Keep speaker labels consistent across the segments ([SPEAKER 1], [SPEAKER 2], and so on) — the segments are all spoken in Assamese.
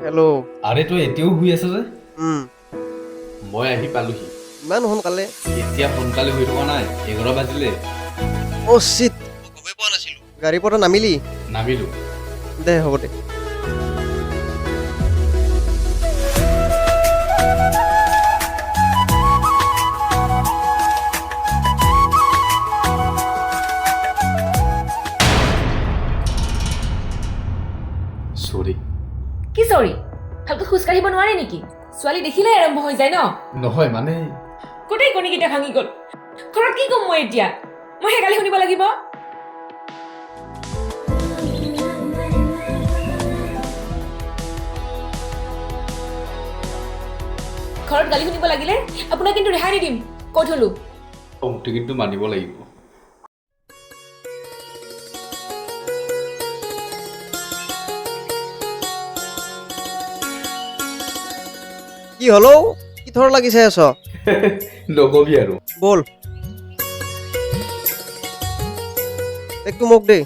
[SPEAKER 1] হেল্ল'।
[SPEAKER 2] আৰে, তই এতিয়াও শুই আছ যে? মই আহি পালোহি।
[SPEAKER 1] ইমান সোনকালে?
[SPEAKER 2] এতিয়া সোনকালে হৈ থকা নাই? 11 বাজিলে।
[SPEAKER 1] অ' চিট, মই গমেই পোৱা নাছিলোঁ। গাড়ীৰ পৰা নামিলি?
[SPEAKER 2] নামিলো।
[SPEAKER 1] দে, হ'ব দে।
[SPEAKER 2] চৰি।
[SPEAKER 3] কি চৰি? ভালকৈ খোজকাঢ়িব নোৱাৰে নেকি? ছোৱালী দেখিলেই আৰম্ভ হৈ যায় ন?
[SPEAKER 2] নহয়, মানে
[SPEAKER 3] গোটেই কণীকেইটা ভাঙি গ'ল। ঘৰত কি ক'ম মই এতিয়া? মই সেই গালি শুনিব লাগিব। ঘৰত গালি শুনিব লাগিলে আপোনাক কিন্তু ৰেহাই নিদিম, কৈ থলো।
[SPEAKER 2] খংটো কিন্তু মানিব লাগিব।
[SPEAKER 1] কি হ'লেও কি থৰ লাগিছে আছ?
[SPEAKER 2] নকবি আৰু।
[SPEAKER 1] ব'ল, একটো মোক দে।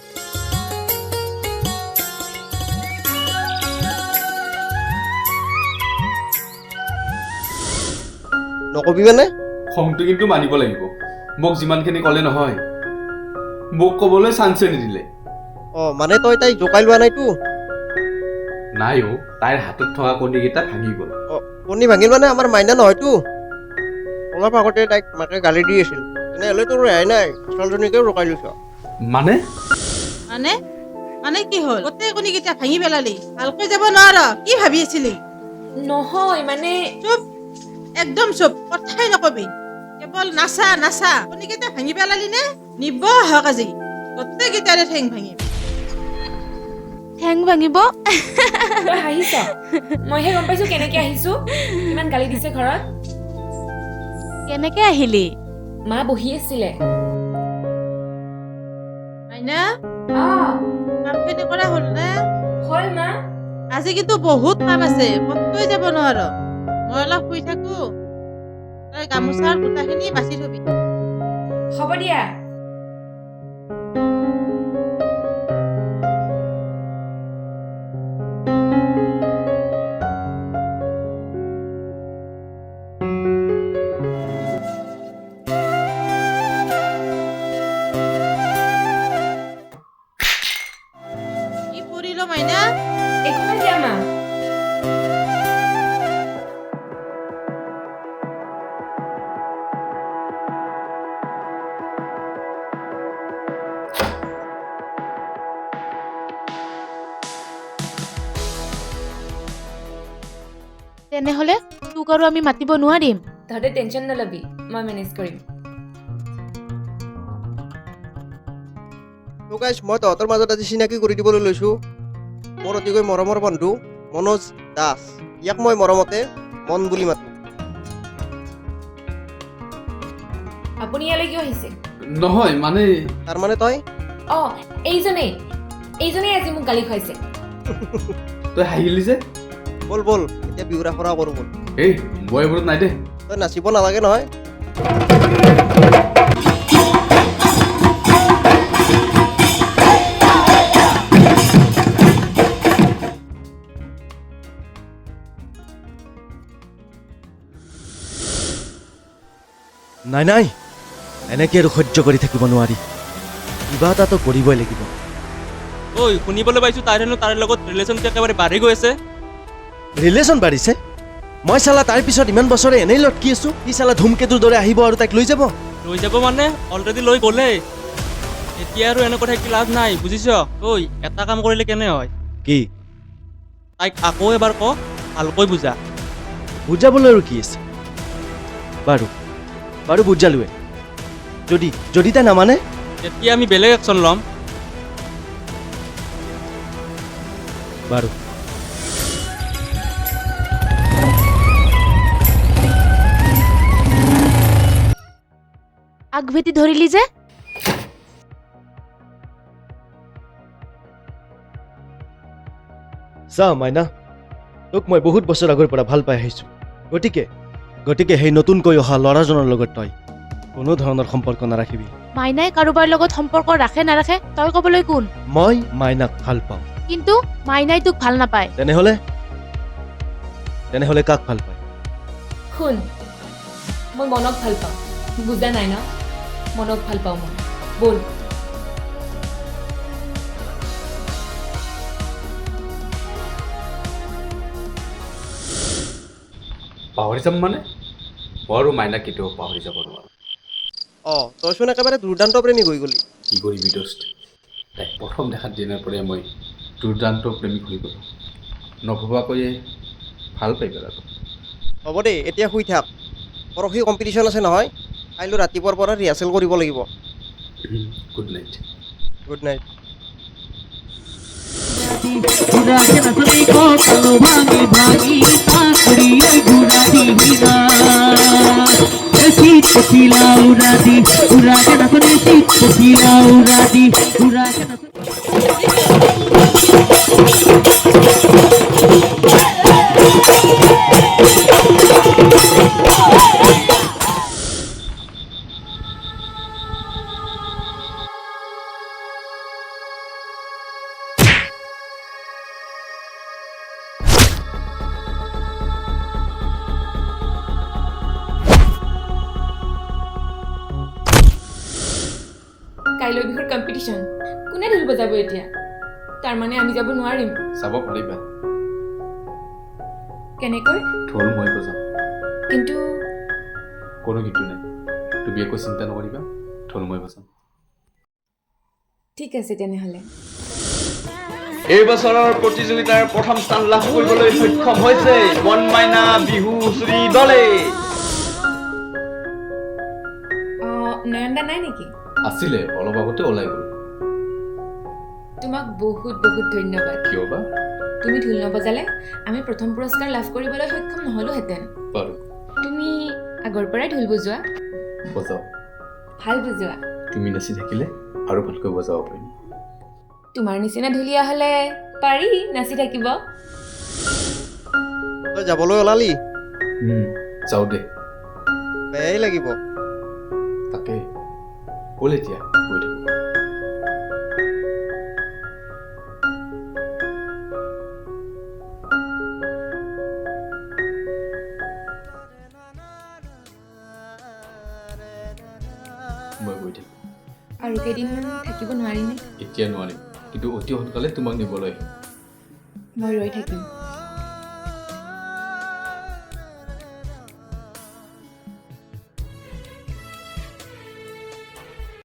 [SPEAKER 1] নকবি মানে?
[SPEAKER 2] খংটো কিন্তু মানিব লাগিব। মোক যিমানখিনি ক'লে নহয়, মোক ক'বলৈ চান্সে নিদিলে।
[SPEAKER 1] অঁ, মানে তই তাইক জোকাই লোৱা নাইতো?
[SPEAKER 2] নাই অ', তাইৰ হাতত থকা কণীকেইটা ভাঙি গ'ল।
[SPEAKER 1] অঁ, কণী ভাঙিল মানে আমাৰ মাইনা নহয়তো। অলপ আগতে তাইক মাকে গালি দি আছিল। তেনেহ'লে তোৰ ৰেহাই নাই, ছোৱালীজনীকেও জোকাই লৈছ।
[SPEAKER 2] মানে?
[SPEAKER 4] মানে মানে কি হ'ল? গোটেই কণীকেইটা ভাঙি পেলালি, ভালকৈ যাব নোৱাৰ? কি ভাবি আছিলি?
[SPEAKER 3] নহয়, মানে
[SPEAKER 4] চুপ, একদম চুপ, কথাই নকবি, কেৱল নাচা নাচা। কণীকেইটা ভাঙি পেলালি নে? নিব আহক আজি, গোটেইকেইটাৰে ঠেং ভাঙিম।
[SPEAKER 5] ঠেং ভাঙিব?
[SPEAKER 3] তই হাঁহিছ, মইহে গম পাইছো কেনেকে আহিছো, ইমান গালি দিছে ঘৰত।
[SPEAKER 5] কেনেকে আহিলি?
[SPEAKER 3] মা বহি আছিলে।
[SPEAKER 4] মাইনা।
[SPEAKER 3] অঁ।
[SPEAKER 4] কামখিনি কৰা হ'ল নে?
[SPEAKER 3] হ'ল মা।
[SPEAKER 4] আজি কিন্তু বহুত কাম আছে, ক'তোৱে যাব নোৱাৰ। মই অলপ শুই থাকো, তই গামোচাৰ গোটাখিনি বাছি থবি।
[SPEAKER 3] হ'ব দিয়া।
[SPEAKER 4] কি পৰিল মাইনা?
[SPEAKER 3] একো নাই দিয়া মা।
[SPEAKER 5] তেনেহ'লে তোক আৰু আমি মাতিব নোৱাৰিম।
[SPEAKER 3] তহঁতে টেনশ্যন নল'বি, মই মেনেজ কৰিম।
[SPEAKER 1] তো গাইছ, মই তহঁতৰ মাজত আজি চিনাকি কৰি দিবলৈ লৈছোঁ মোৰ অতিকৈ মৰমৰ বন্ধু মনোজ দাস। ইয়াক মই মৰমতে মন বুলি মাতোঁ।
[SPEAKER 3] আপুনি ইয়ালৈ কিয় আহিছে?
[SPEAKER 2] নহয়, মানে
[SPEAKER 1] তাৰমানে তই
[SPEAKER 3] অঁ, এইজনেই আজি মোক গালি খুৱাইছে।
[SPEAKER 2] তই হাঁহিলি যে?
[SPEAKER 1] ব'ল ব'ল, এতিয়া বিহুৰা খৰা কৰোঁ ব'ল।
[SPEAKER 2] এই, মই এইবোৰত নাই দেই।
[SPEAKER 1] তই নাচিব নালাগে নহয়।
[SPEAKER 6] নাই নাই, এনেকৈ আৰু সহ্য কৰি থাকিব নোৱাৰি। কিবা এটাতো কৰিবই লাগিব।
[SPEAKER 7] ঐ, শুনিবলৈ পাইছোঁ তাইৰ হেনো তাৰ লগত ৰিলেশ্যনটো একেবাৰে বাঢ়ি গৈ আছে।
[SPEAKER 6] ৰিলেশ্যন বাঢ়িছে? মই চালা তাৰ পিছত ইমান বছৰে এনেই লটকি আছোঁ। সি চালা ধুমকেতুৰ দৰে আহিব আৰু তাইক লৈ যাব।
[SPEAKER 7] লৈ যাব মানে অলৰেডি লৈ গ'লেই। এতিয়া আৰু এনেকৈ থাকি লাভ নাই, বুজিছ? ঐ, এটা কাম কৰিলে কেনে হয়?
[SPEAKER 6] কি?
[SPEAKER 7] তাইক আকৌ এবাৰ ক, ভালকৈ বুজা।
[SPEAKER 6] বুজাবলৈ আৰু কি আছে? বাৰু বাৰু, বুজালোৱে। যদি যদি তাই নামানে?
[SPEAKER 7] তেতিয়া আমি বেলেগ একশ্যন ল'ম।
[SPEAKER 6] বাৰু।
[SPEAKER 5] আগভেটি ধৰিলি যে?
[SPEAKER 6] চা মাইনা, তোক মই বহুত বছৰ আগৰ পৰা ভাল পাই আহিছোঁ। গতিকে গতিকে সেই নতুনকৈ অহা ল'ৰাজনৰ লগত তই কোনো ধৰণৰ সম্পৰ্ক নাৰাখিবি।
[SPEAKER 5] মাইনাই কাৰোবাৰ লগত সম্পৰ্ক ৰাখে নাৰাখে তই ক'বলৈ কোন?
[SPEAKER 6] মই মাইনাক ভাল পাওঁ।
[SPEAKER 5] কিন্তু মাইনাই তোক ভাল নাপায়।
[SPEAKER 6] তেনেহ'লে তেনেহ'লে কাক ভাল পায়?
[SPEAKER 3] শুন, মই মনক ভাল পাওঁ, বুজা নাই ন? মনক ভাল পাওঁ মই। ব'ল।
[SPEAKER 2] পাহৰি যাম মানে? মই আৰু মাইনাক কেতিয়াও পাহৰি যাব নোৱাৰোঁ।
[SPEAKER 1] অঁ, তইচোন একেবাৰে দুৰ্দান্ত প্ৰেমিক হৈ গ'লি।
[SPEAKER 2] কি কৰিবি দোস্ত, তাইক প্ৰথম দেখাৰ দিনাৰ পৰাই মই দুৰ্দান্ত প্ৰেমিক হৈ গ'লোঁ। নভবাকৈয়ে ভাল পাই পেলালোঁ।
[SPEAKER 1] হ'ব দে, এতিয়া শুই থাক। পৰহি কম্পিটিশ্যন আছে নহয়, কাইলৈ ৰাতিপুৱাৰ পৰা ৰিহাৰ্চেল কৰিব লাগিব।
[SPEAKER 2] Good night.
[SPEAKER 1] Good night.
[SPEAKER 3] কাইলৈ বিহুৰ কম্পিটিশ্যন, কোনে ঢোল বজাব এতিয়া? তাৰমানে আমি যাব নোৱাৰিম।
[SPEAKER 2] যাব পাৰিবা।
[SPEAKER 3] কেনেকৈ?
[SPEAKER 2] ঢোল মই বজাম।
[SPEAKER 3] কিন্তু
[SPEAKER 2] কোনো কিন্তু নাই, তুমি একো চিন্তা নকৰিবা, ঢোল মই বজাম।
[SPEAKER 3] ঠিক আছে তেনেহ'লে।
[SPEAKER 8] এই বছৰৰ প্ৰতিযোগিতাৰ প্ৰথম স্থান লাভ কৰিবলৈ সক্ষম হৈছে বনমাইনা বিহু হুঁচৰি দলে।
[SPEAKER 3] অঁ, নয়নদা নাই নেকি?
[SPEAKER 2] আছিলে, অলপ আগতে ওলাই গ'ল।
[SPEAKER 3] তোমাক বহুত বহুত ধন্যবাদ।
[SPEAKER 2] কিয় বা?
[SPEAKER 3] তুমি ঢোল নবজালে আমি প্ৰথম পুৰস্কাৰ লাভ কৰিবলৈ সক্ষম নহ'লোহেঁতেন।
[SPEAKER 2] বাৰু।
[SPEAKER 3] তুমি আগৰ পৰাই ঢোল বজোৱা?
[SPEAKER 2] বজাওঁ।
[SPEAKER 3] ভাল বজোৱা।
[SPEAKER 2] তুমি নাচি থাকিলে আৰু ভালকৈ বজাব পাৰিম।
[SPEAKER 3] তোমাৰ নিচিনা ঢুলীয়া হ'লে পাৰি নাচি থাকিব।
[SPEAKER 1] তই যাবলৈ ওলালি?
[SPEAKER 2] যাওঁ দে।
[SPEAKER 1] বেয়াই লাগিব।
[SPEAKER 2] তাকে, ব'ল এতিয়া গৈ থাকোঁ। মই গৈ থাকিম।
[SPEAKER 3] আৰু কেইদিনমান থাকিব নোৱাৰিনে?
[SPEAKER 2] এতিয়া নোৱাৰিম, কিন্তু অতি সোনকালে তোমাক নিবলৈ আহিম।
[SPEAKER 3] মই ৰৈ থাকিম।